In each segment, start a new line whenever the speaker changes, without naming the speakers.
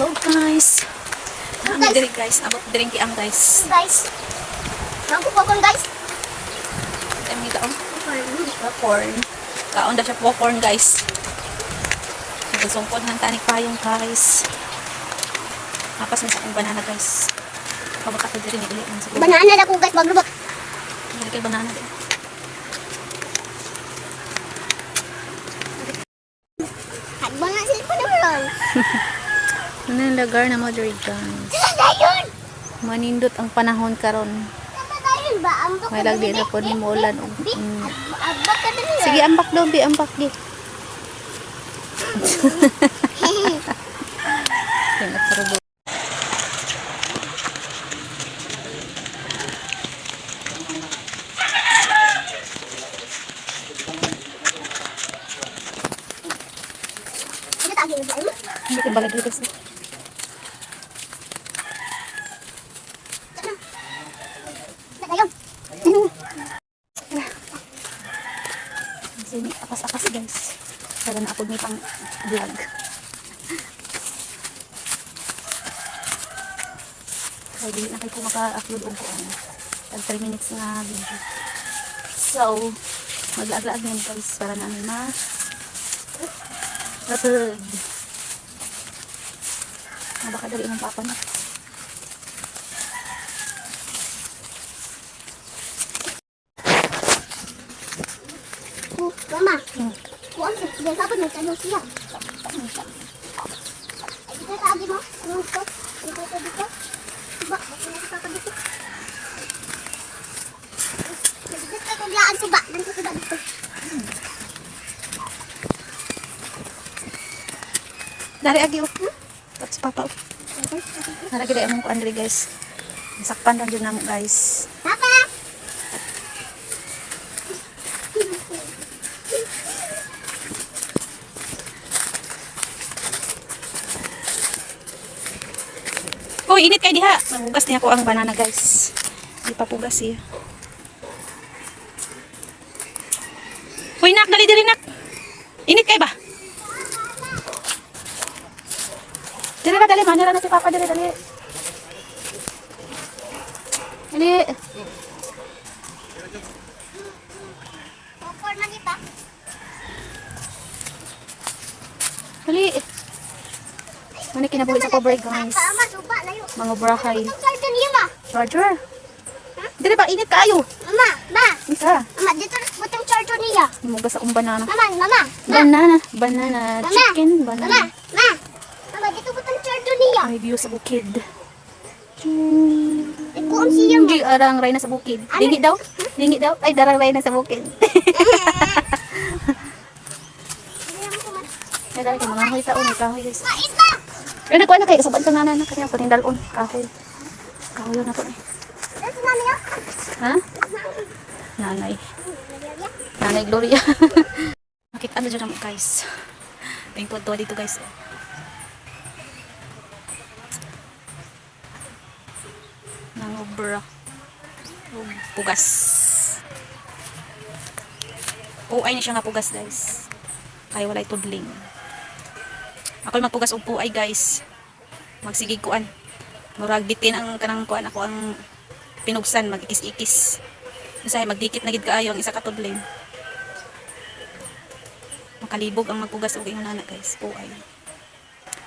Hello guys. Nami diri guys, abot diri ang guys.
Guys. Bago po akong guys.
Ay mga kaon. Popcorn. Kaon daw siya popcorn guys. Nagsumpod ng tanik payong guys. Apas na sa akong banana guys. Pabaka ko diri ni uli man siguro.
Banana na ko guys, maglubak.
Dili kay banana din.
Hadbang na sila pa naman.
Ano yung lugar na mo diri guys?
Dayon!
Manindot ang panahon karon.
Dayon ba? Ambak
May lagdi na po ni Molan og
Bi, ambak ka dali.
Sige, ambak daw, bi, ambak di. Yan, at sarado.
Ano tagi ba mo?
Hindi ko balagay kasi.
Dayon.
Sige, akas-akas guys. Para na apod may pang vlog. Kaya dili na kayo ko maka-upload og kuan. Tag 3 minutes nga video. So, maglaag-laag ngayon guys para na ano ma upload. Ah, baka dali ng papa na.
Oh, mama. Kuan sa sige kapag nagtanong siya. Ay, dito tagi mo. Ano ko? Dito ka dito. Ba, bakit na ka dito? Dito ka kuglaan suba. Dito suba dito.
Dari agi oh. Tapos papa oh. Nara gid among kuan diri guys. Sakpan lang jud namo guys.
Papa!
Uy, init kay diha. Nagugas niya ko ang banana guys. Di pa pugas siya. Uy, nak, dali dali nak. Init kay ba? Dali na, dali. Manira na si Papa. Dali, dali. Dali.
Popcorn man pa.
Dali. Ano kinabuhi sa cover guys?
Tama, suba layo.
Mga brahay.
Itong charger niya ma.
Charger. Dali ba, init kayo.
Mama, ma.
Isa.
Mama, dito butang charger niya.
Himugas akong banana.
Mama, mama, ma.
Banana. Banana.
Mama.
Chicken.
Mama,
Banana.
ma. Mama, dito butang charger niya.
May view sa bukid.
Ikuam siya ma.
Hindi, arang ray na sa bukid. Dingi daw? Dingi daw? Ay, darang ray na sa bukid. Ay, dali ka, mga kahoy taon. May kahoy guys.
Mais na!
Ay, nagkuha na kayo. Kasabaan ka nga na. Kanya ko dalon. Kahoy. Kahoy na to eh.
Dito namin ah.
Ha? Nanay. Nanay Gloria. Makita ano dyan naman guys. May tuwa dito guys. Oh. Nangobra. Ug pugas. Puay ni siya nga pugas guys. Kay walay tudling. Ako'y magpugas og puay guys. Magsigig kuan. Murag bitin ang kanang kuan ako ang pinugsan magikis-ikis. Usahay magdikit na gid kaayo ang isa ka tudling. Makalibog ang magpugas og ingon ana guys, puay.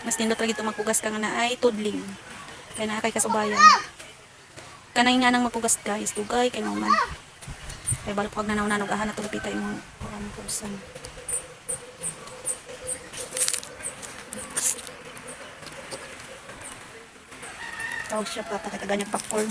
Mas nindot ra gid magpugas ka nga naay tudling. Kay naa kay kasubayan. Kanay nga nang magpugas guys, dugay kay man. Kay balok pag nanaw nanog ahan na tulpita imong kuan pusan. Tawag siya pa, kay taga niya popcorn.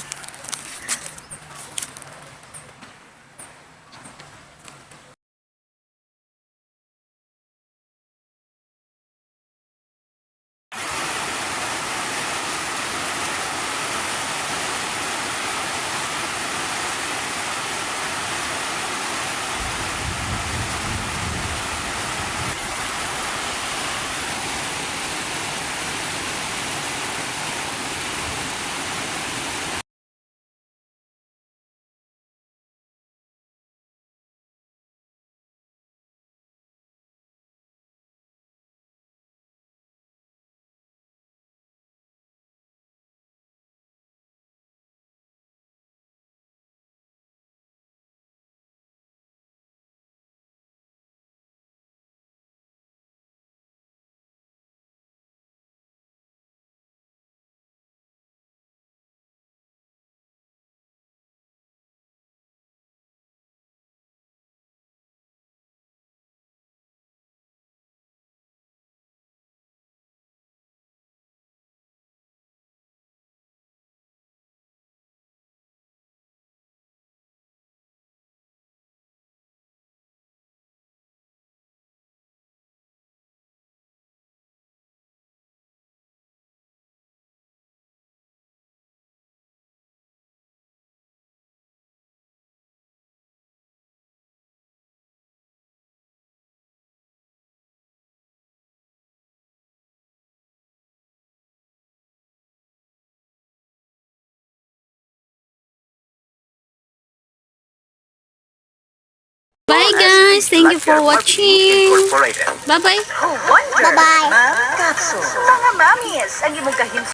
Bye guys. Thank you for watching.
Incorporated.
Bye-bye.
Bye-bye.
Mga mamis, ang imong kahimsog.